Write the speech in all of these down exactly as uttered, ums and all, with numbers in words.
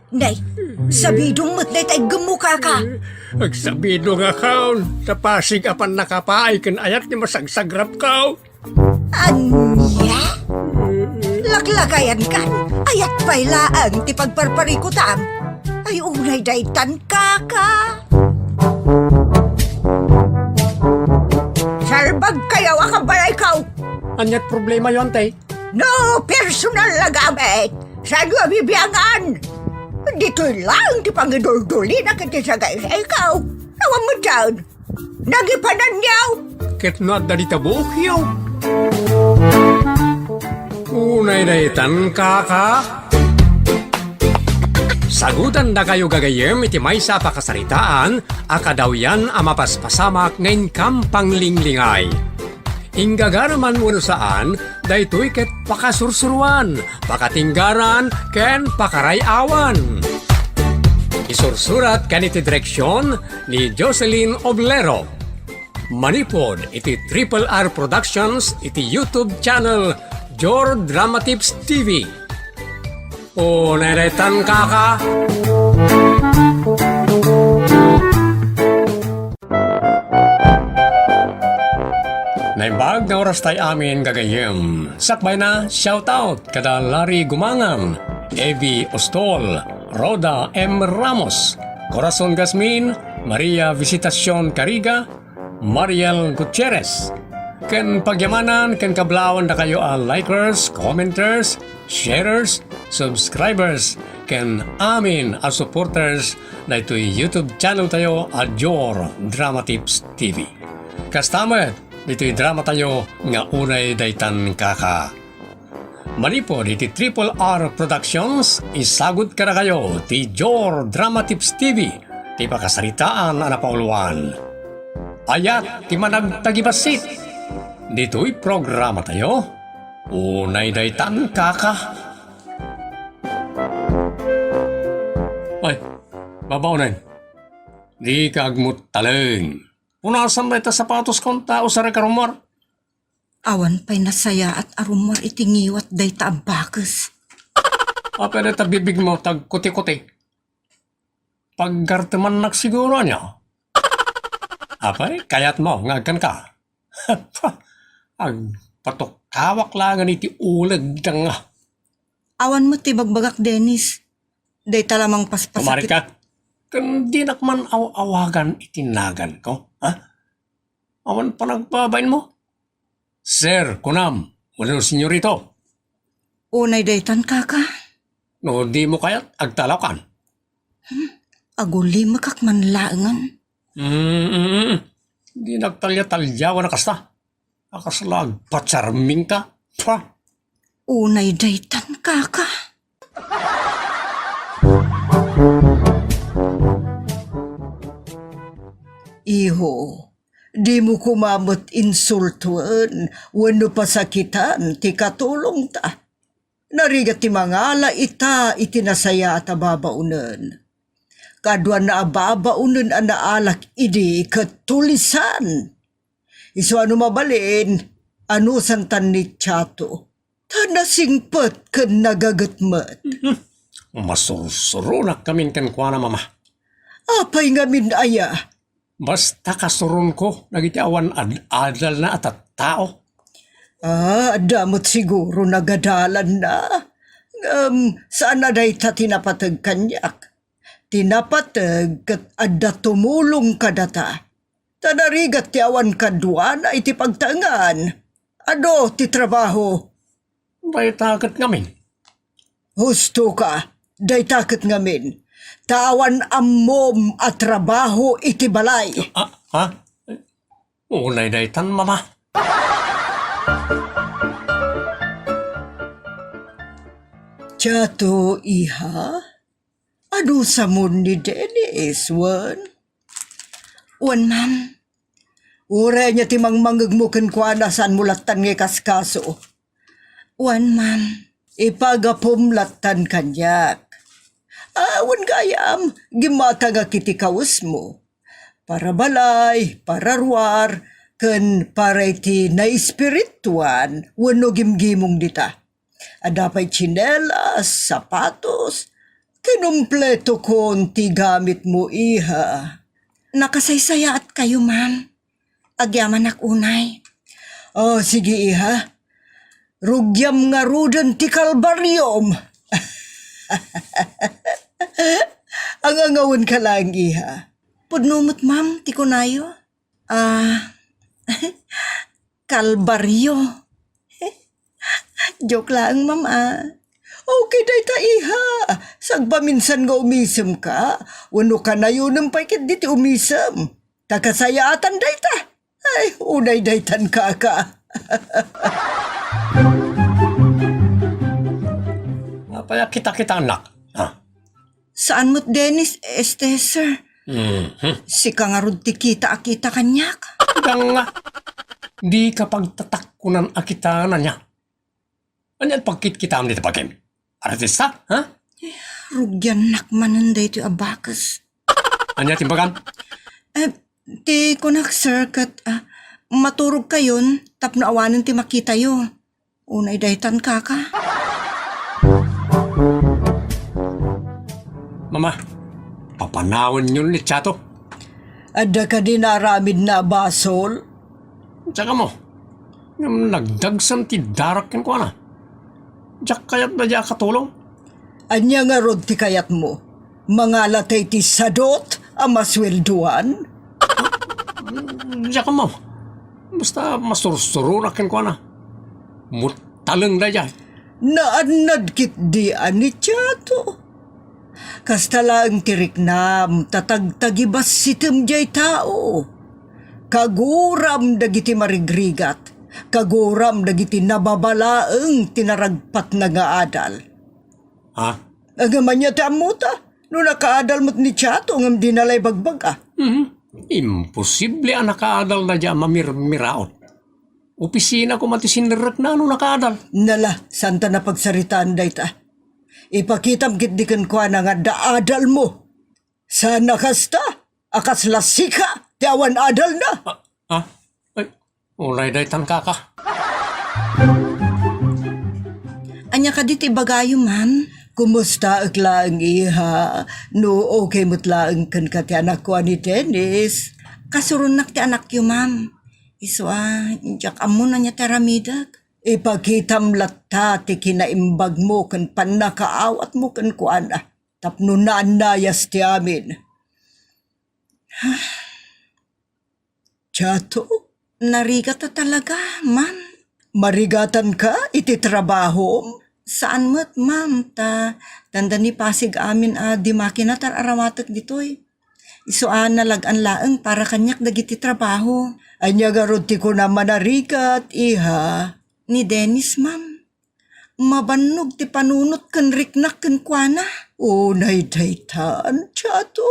Nay, sabidong met dayta iggemmo, kaka. Agsabidongakon, ta pasig a pannakapaay ken ayat ti masagsagrapko. Ania? Laklakayankan, ayat pay laeng ti pagparparikutam. Ay, unay daytan, kaka. Salbagkayo a kabalayko. Ania't problemayo, ante? No personal a gamit, saanyo a bibiangan? Ditoy laeng ti pangiduldulina ket ti sagaysayko. Awan met dayta. Nagipananyo. Ket no adda dita buokyo. Unay daytan, kaka. Sagutandakayo gagayyem iti maysa a pakasaritaan a kadawyan a mapaspasamak nga inkam panglinglingay. Inggagara man wenno saan, daytoy ket pakasursuroan, pakatinggaran, ken pakaray-awan. Isursurat ken iti direksion ni Jocelyn Oblero. Manipud iti Triple R Productions iti YouTube channel Jor Drama Tips T V. Unay daytan, kaka. Naimbag nga oras tay amin, gagayyem. Sakbayna, shoutout kada Larry Gumangan, Evi Ostol, Rhoda M Ramos, Corazon Gasmin, Maria Visitacion Cariga, Mariel Gutierrez. Ken pagyamanan ken kablaawan dakayo a likers, commenters, sharers, subscribers, ken amin a supporters daytoy YouTube channel tayo a Jor Drama Tips T V. Kasta met ditoy drama tayo nga Unay Daytan, Kaka. Manipud iti Triple R Productions, isagut kadakayo ti Jor Drama Tips T V, ti pakasaritaan a napauluan. Ayat ti managtagibassit. Ditoy programa tayo, Unay Daytan, Kaka. Ay, babaonen. Dika agmutaleng. Punasan dayta sapatos, kunta, usarek a rummuar. Awan pay nasayaat a rummuar iti ngiwat dayta a bakes. Apay dayta bibigmo, tagkuti-kuti? Paggartemannak siguro, ania? Apay, kayatmo nga agkanka? Agpatukkawak laengen iti uleg, danga. Awan met ti ibagbagak, Dennis. Dayta la mangpaspasakit. Kumari ka? Ken dinak man aw-awagan iti naganko, ha? Awan panagbabainmo? Sir, kunam, wenno senyorito? Unay daytan, Kaka. No dimo kayat, agtalawkan. Hmm, agulimekak man laengen. Mm, mm, mm. Dinak talya-talyawan a kasta. A kasla agpacharmingka. Pah! Unay daytan, Kaka. Iho, dimo koma met insultoen wenno pasakitan ti katulongta. Narigat ti mangala ita iti nasayaat a babaonen. Kaduana a babaonen a naalak idi ket tulisan. Isu a no mabalin, anusantan ni Chato. Ta nasingpet ken nagaget met. Mhm. Masursuronak ngamin kenkuana, Mama. Apay ngamin aya? Basta kasuronko dagiti awan ad-adalna a tattao. Ah, adda met siguro nagadalanna. Ngem saan a dayta ti napateg kaniak. Ti napateg ket adda tumulong kadata. Ta narigat ti awan kaduana iti pagtaengan. Adu ti trabaho. Dayta ket ngamin. Husto ka, dayta ket ngamin. Ta awan ammom a trabaho iti balay. Ah, ha? Unay daytan, Mama. Chato, iha? Adusamon ni Dennis, wen? Wen, ma'am. Uray ania ti mangmangegmo kenkuana, saanmo lattan nga ikaskaso? Wen, ma'am. Ipagapom lattan kaniak. Ah, wen gayam, gimmatangak iti kawesmo. Para balay, para ruar, ken para iti naespirituan wenno gimgimong dita. Adda pay tsinelas, sapatos, Kinumpletokon ti gamitmo, iha. Nakasaysayaatkayo, ma'am. Agyamanak unay. O, sige, iha. Rugiam ngaruden ti kalbariom. Angangawenka laeng, iha. Pudno met, ma'am, ti kunayo. Ah, kalbario. Joke laeng, ma'am, ah. Okay dayta, iha. Sagpaminsan nga umisemka, wenno kanayonem pay ketdi ti umisem. Ta kasayaatan dayta. Ay, unay daytan, kaka. Apay a kita-kitanak? Ah. Saan met, Dennis, este, sir? Mhm. Sika ngarud ti kita a kita kaniak. Danga, dika pagtatakkunan a kita kaniak. Ania ti pagkitkitam dita bagim? Artista, ha? Rugiannak manen daytoy a bakes. Ania ti imbagam? Eh, ti kunak, sir, ket, ah, maturogkayon tapno awanen ti makitayo. Unay daytan, kaka. Mama, papanawenyon ni Chato. Adda kadi naaramidna a basol? Diak ammo. Ngem nagdagsem ti darak kenkuana. Diak kayat daydiay a katulong. Ania ngarud ti kayatmo? Mangalatayo ti sadut a masueldoan? Diak ammo. Basta masursuronak kenkuana. Muttaleng daydiay. Naannad ketdi a ni Chato. Kasta laeng ti riknam ta tagtagibassitem diay tao. Kaguram dagiti marigrigat, kaguram dagiti nababalaeng ti naragpatna nga adal. Ha? Ngem ania ti ammota? No nakaadal met ni Chato ngem dina la ibagbaga. Mhm. Imposible a nakaadal daydiay a mamirmiraot. Opisina koma ti sinrekna no nakaadal. Nala, saanta a pagsaritaan dayta. Ipakitam ketdi kenkuana nga adda adalmo. Saan a kasta? A kasla sika ti awan adalna? Ah, ah, ay, unay daytan, kaka. Ania kadi ti ibagayo, ma'am? Kumustaek laeng, iha? No okay met laeng kenka ti anakko a ni Dennis? Kasuronnak ti anakyo, ma'am. Isu a, diak ammo no ania ti aramidek. Ipakitam latta ti kinaimbagmo ken pannakaawatmo kenkuana tapno naannayas ti amin. Chato? Narigat a talaga, ma'am. Marigatanka iti trabahom? Saan met, ma'am, ta dandani pasig amin a di makina ti ar-arawatek ditoy. Isu a nalag-an laeng para kaniak dagiti trabaho. Ania ngarud ti kunam a narigat, iha? Ni Dennis, ma'am. Mabannog ti panunot ken riknak kenkuana. Unay daytan, Chato.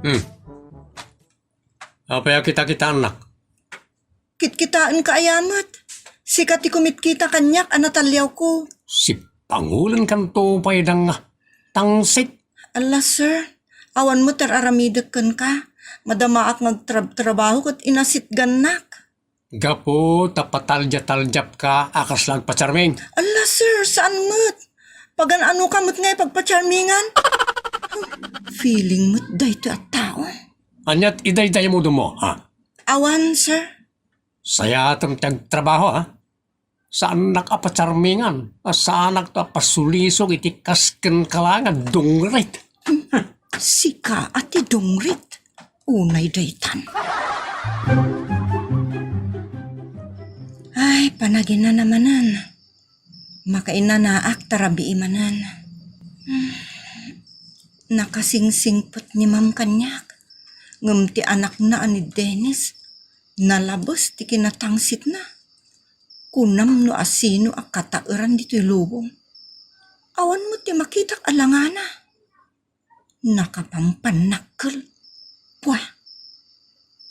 Hmm. Apay a kita-kitaannak? Kitkitaenka aya met. Sika ti kumitkita kaniak a nataliawko. Sipangulenkanto pay danga. Tangsit. Ala, sir. Awan met ti ar-aramidek kenka. Madamaak nga agtrab-trabaho ket inasitgannak. Gapu ta pataldia-taldiapka a kasla agpacharming. Ala, sir, saan met. Pagan-anoka met nga ipagpacharmingan? Feeling met daytoy a tao. Ania ti idaydayaw mo, ha? Awan, sir. Sayatem ti agtrabaho, ha? Saannak a pacharmingan, a saannak a pasulisog iti kas kenka laeng a dungrit. Sika a ti dungrit, unay daytan. Ay, panaginana manen. Makainanaak ta rabii manen. Nakasingsingpet ni Ma'am kaniak, ngem ti anakna a ni Dennis, nalabes ti kinatangsitna. Kunam no asino a kataeran ditoy lubong. Awan met ti makitak a langana. Nakapampannakkel. Pua!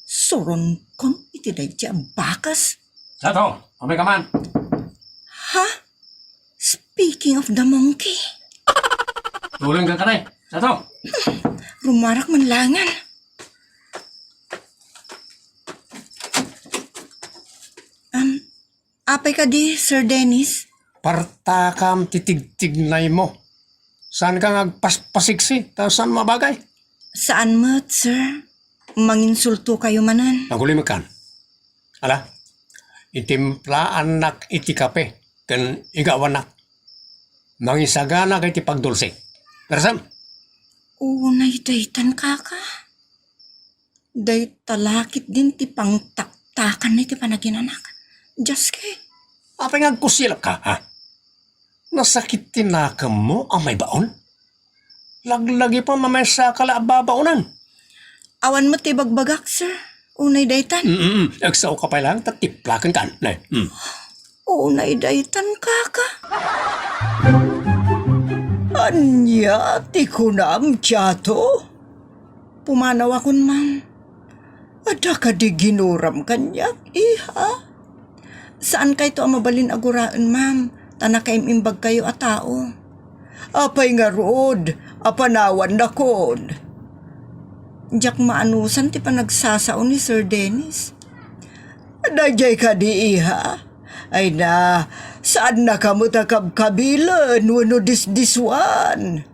Suronkon iti daydi a bakas. Sato, umay ka man. Ha? Speaking of the monkey. Tulong ka kanay. Sato. Rumarak man langan. Um, apay kadi, Sir Dennis? Partakam ti tigtignaymo. Saanka nga agpaspasiksi, ta saan mabagay. Saan met, sir. Manginsultokayo manen. Agulimekkan. Ala, itimplaannak iti kape ken igawannak. Mangisaganak iti pagdulse. Pero saan? Unay daytan, kaka. Dayta la ketdin ti pangtaktakan iti panaginanak. Dios ke. Apay nga agkusilak ka, ha? Nasakit ti nakemmo a maibaon? Laglagi pa, mamaysa ka la a babaonan. Awan met ti ibagbagak, sir. Unay daytan. Mm, mm, mm. Agsao ka pay lang, ta tiplaken kan. Ne, mm. Unay daytan, kaka. Ania ti kunam, Chato? Pumanawakon, ma'am. Adda kadi ginuram kaniak, iha? Saankayto a mabalin a guraen, ma'am, ta nakaim-imbagkayo a tao. Apay ngarud a panawannakon? Diak maanusan ti panagsasao ni Sir Dennis. Daydiay kadi, iha? Ay na, saannaka met a kabkabilen wenno disdiswan.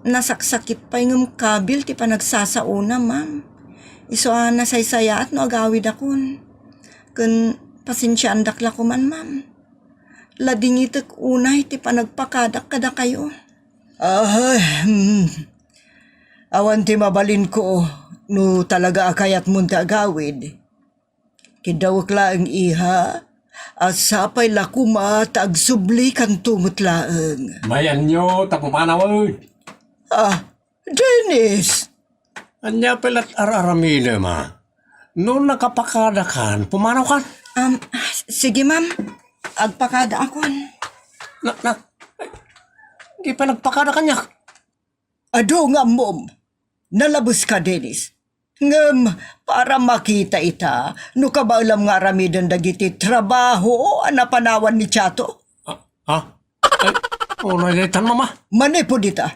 Nasaksakit pay ngem kabil ti panagsasaona, ma'am. Isu a nasaysayaat no agawidakon. Ken pasensiaandak la koman, ma'am. Ladingitek unay ti panagpakadak kadakayo. Ah, hmm. Awan ti mabalinko no talaga a kayatmon ti agawid. Kiddawek laeng, iha, a sapay la koma ta agsublikanto met laeng. Mayanyo ta pumanawen. Ah, Dennis! Ania pay lat ar-aramidem, a? No nakapakadakan, pumanawkan. Um, sige, ma'am. Agpakadaakon. Na, na, di pa nagpakada kaniak. Adu nga ammom, nalabeska, Dennis. Ngem para makita ita no kabaelam nga aramiden dagiti trabaho a napanawan ni Chato. Ah, ah? Ay, unay daytan, Mama. Manipud ita.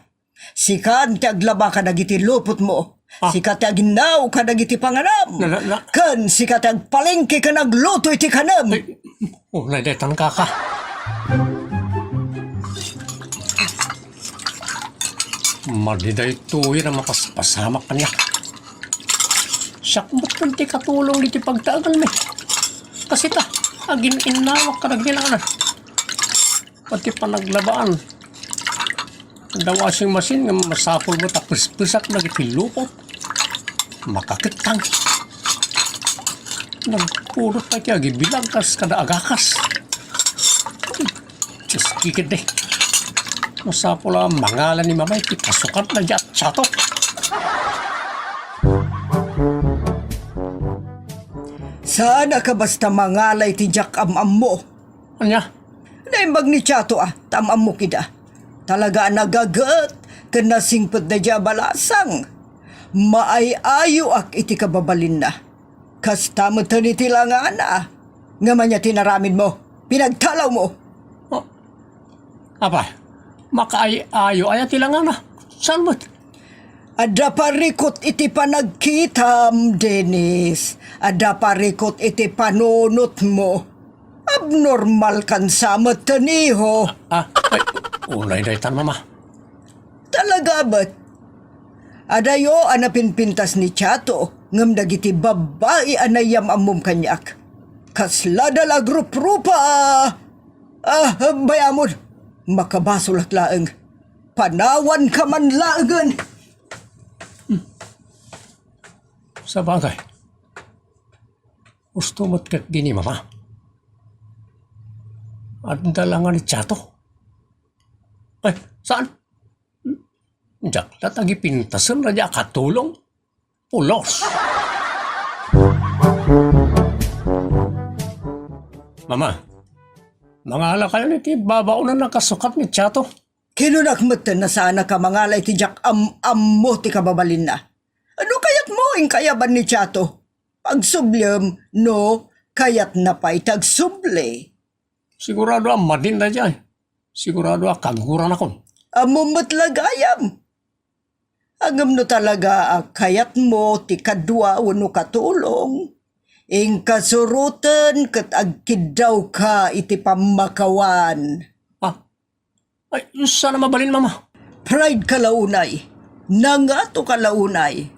Sika ti aglaba kadagiti lupotmo. Ah. Sika ti aginnaw kadagiti panganam. Na, na, na. Ken sika ti agpalengke ken agluto iti kanem. Ay, unay daytan, kaka. Madi daytoy a mapaspasamak kaniak. Siak met ti katulong iti pagtaenganmi. Kas ita, agin-innawak kadagiti nangan. Pati panaglabaan. Adda washing machine nga masapul met a pespesak dagiti lupot. Makakettang. Nagpudot pay ti agibilag kas kada agakas. Diyos, kikiddi. Masapul a mangala ni Mamay ti kasukatna diay a Chato. Saan a kabasta mangala iti diak am-ammo. Ania? Naimbag ni Chato a, ta am-ammok ida. Talaga a nagaget ken nasingpet daydiay a balasang. Maay-ayoak iti kababalinna. Kasta met iti langana. Ngem ania ti inaramidmo? Pinagtalawmo. Oh. Apay, makaay-ayo aya ti langana? Saan met? Adda parikut iti panagkitam, Dennis. Adda parikut iti panunotmo. Abnormal kan sa met, Teniho. Ah, ay, unay daytan, Mama. Talaga met. Adayo a napinpintas ni Chato, ngem dagiti babbai a nayam-ammom kaniak. Kasla da la agruprupa. Ah, bayamon. Makabasolak laeng. Panawanka man laengen. Sabagay. Husto met ketdi ni Mama. Adda la nga ni Chato. Ay, saan? Diak la ta agipintasen daydiay a katulong. Pulos! Mama, mangalakayon iti babaonan a kasukat ni Chato. Kinunak metten a saannak a mangala iti diak am-ammo ti kababalinna. No kayatmo, inkayaban ni Chato. Agsubliem no kayatna pay ti agsubli. Sigurado a madin daydiay. Sigurado a kaguranakon. Ammom met la gayam. Ngem no talaga a kayatmo ti kadua wenno katulong, Inkasuroten ket agkiddawka iti pammakawan. Ah, ay, saan a mabalin, Mama? Pride ka la unay. Nangato ka la unay.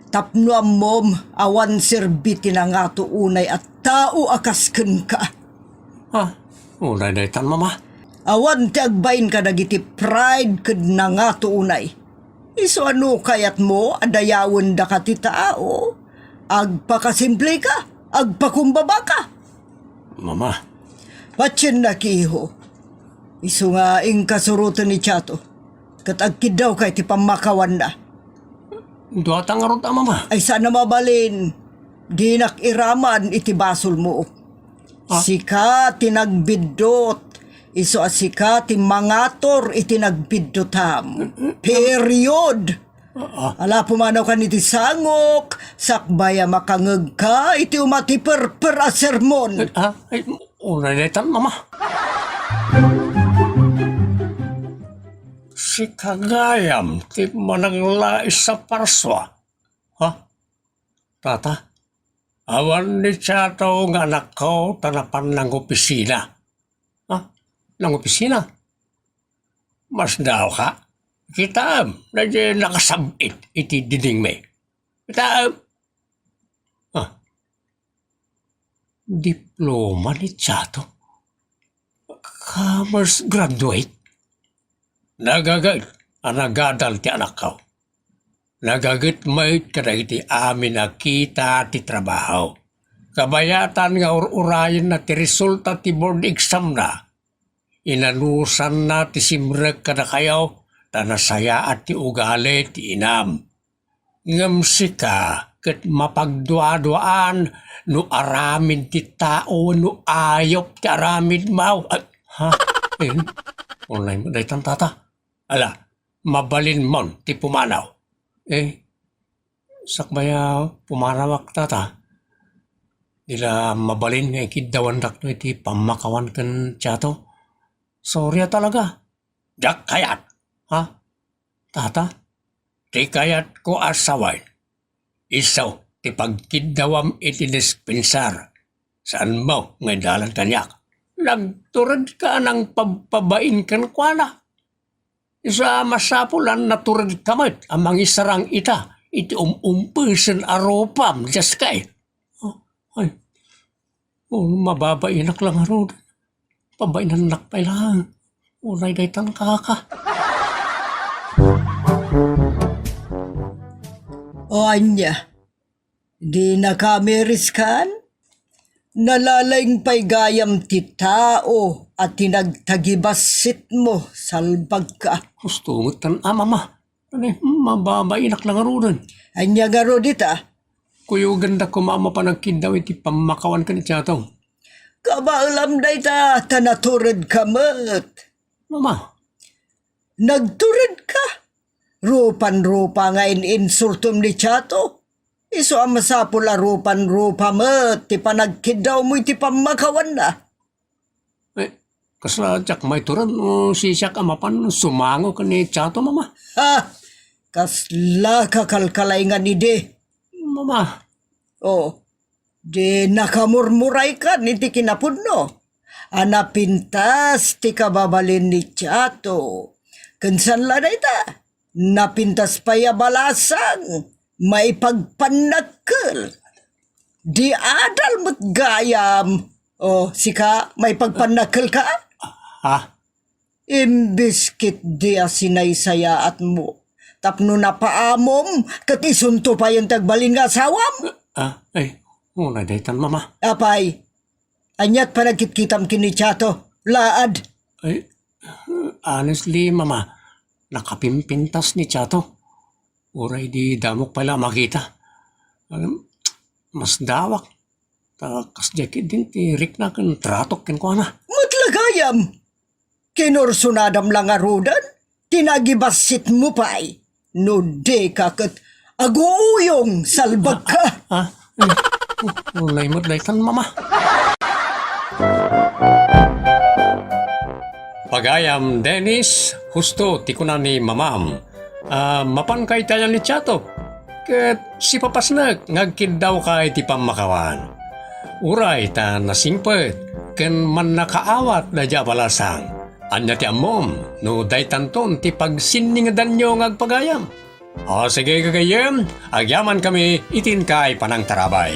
Tapno ammom, awan serbi ti nangato unay a tao a kas kenka. Ah, unay daytan, Mama. Awan ti agbain kadagiti pride ken nangato unay. Isu a no kayatmo a dayawendaka ti tao, agpakasimpleka, agpakumbabaka. Mama. Patiennak, iho. Isu nga inkasuroten ni Chato, ket agkiddawka iti pammakawanna. Duata ngarud a, Mama. Ay, saan a mabalin. Dinak iraman iti basolmo. Ah? Sika ti nagbiddut. Isu a sika ti mangatur iti nagbiddutam. Period. Ah, ah. Ala, pumanawkan iti sangok, sakbay a makangegka iti umatiperper a sermon. Ah, ay, unay daytan, Mama. Sika gayam ti managlais a parsua. Ha? Tata, awan ni Chato nga anakko ta napan nangopisina. Ha? Nangopisina? Masdaawka? Kitaem, daydiay nakasab-it iti didingmi. Kitaem? Ah, diploma ni Chato? Commerce graduate? Nagaget a nagadal ti anakko. Nagaget met kadagiti amin a kita ti trabaho. Kabayatan nga ur-urayenna ti resulta ti board exam-na. Inanusanna ti simrek kadakayo, ta nasayaat ti ugali ti inam. Ngem sika ket mapagduaduaan no aramid ti tao wenno ayup ti aramidmo. Ay, ha? Eh, unay met daytan, Tata. Ala, mabalinmon ti pumanaw. Eh, sakbay a pumanawak, Tata, di la mabalin nga ikiddawandak iti pammakawan ken Chato. Sorry a talaga. Diak kayat. Ha? Tata, ti kayatko a sawen, isu ti pagkiddawam iti dispensar. Saanmo nga idalan kaniak? Nagturedka a nangpabpabain kenkuana. Isu a masapul a naturedka met a mangisarang ita iti um-umpesen a rupam, diaskay. Oh, ay. Oh, mababainak la ngarud. Pabainannak pay laeng. Unay daytan, kaka. O ania, dinaka miriskan? Nalalaing pay gayam ti tao a tinagtagibassitmo, salbagka. Husto metten, a, Mama. Ay, mababainak la ngaruden. Ania ngarud ita? Kuyogenda koma a mapan agkiddaw iti pammakawan ken ni Chato. Kabaelam dayta, ta naturedka met. Mama. Nagturedka? Rupan-rupa nga in-insultom ni Chato. Isu a masapul a rupan-rupa met ti panagkiddawmo iti pammakawanna. Eh, kasla diak maitured no siak a mapan sumango ken ni Chato, Mama? Ha! Kasla kakalkalaingan idi. Mama. Oh, dinaka murmuraykan iti kinapudno a napintas ti kababalin ni Chato. Ken saan la dayta, napintas pay a balasang maipagpannakkel. Di adal met gayam. O, sika, maipagpannakkelka? Ha? Imbes ketdi a sinaysayaatmo tapno napaamom ket isunto payen ti agbalin nga asawam? Ah, ay, unay daytan, Mama. Apay, aniat panagkitkitam ken ni Chato? Laad. Ay, honestly, Mama, nakapimpintas ni Chato. Uray di damok pay la a makita. Ngem, masdawak. Ta kasdiay ketdin ti rikna ken tratok kenkuana. Met la gayam! Kinursunadam la ngaruden? Tinagibassitmo pay? No dika ket aguuyong, salbagka! Ah, ah, eh, unay met daytan, Mama. Pagayam, Dennis, husto ti kuna ni Mamam. Ah, mapanka iti ayan ni Chato. Ket sipapasnek nga agkiddawka iti pammakawan. Uray ta nasingpet ken mannakaawat daydiay a balasang. Ania ti ammom no daytanton ti pagsinningedanyo nga agpagayam? O sige, gagayyem, agyamankami iti inkay panangtarabay.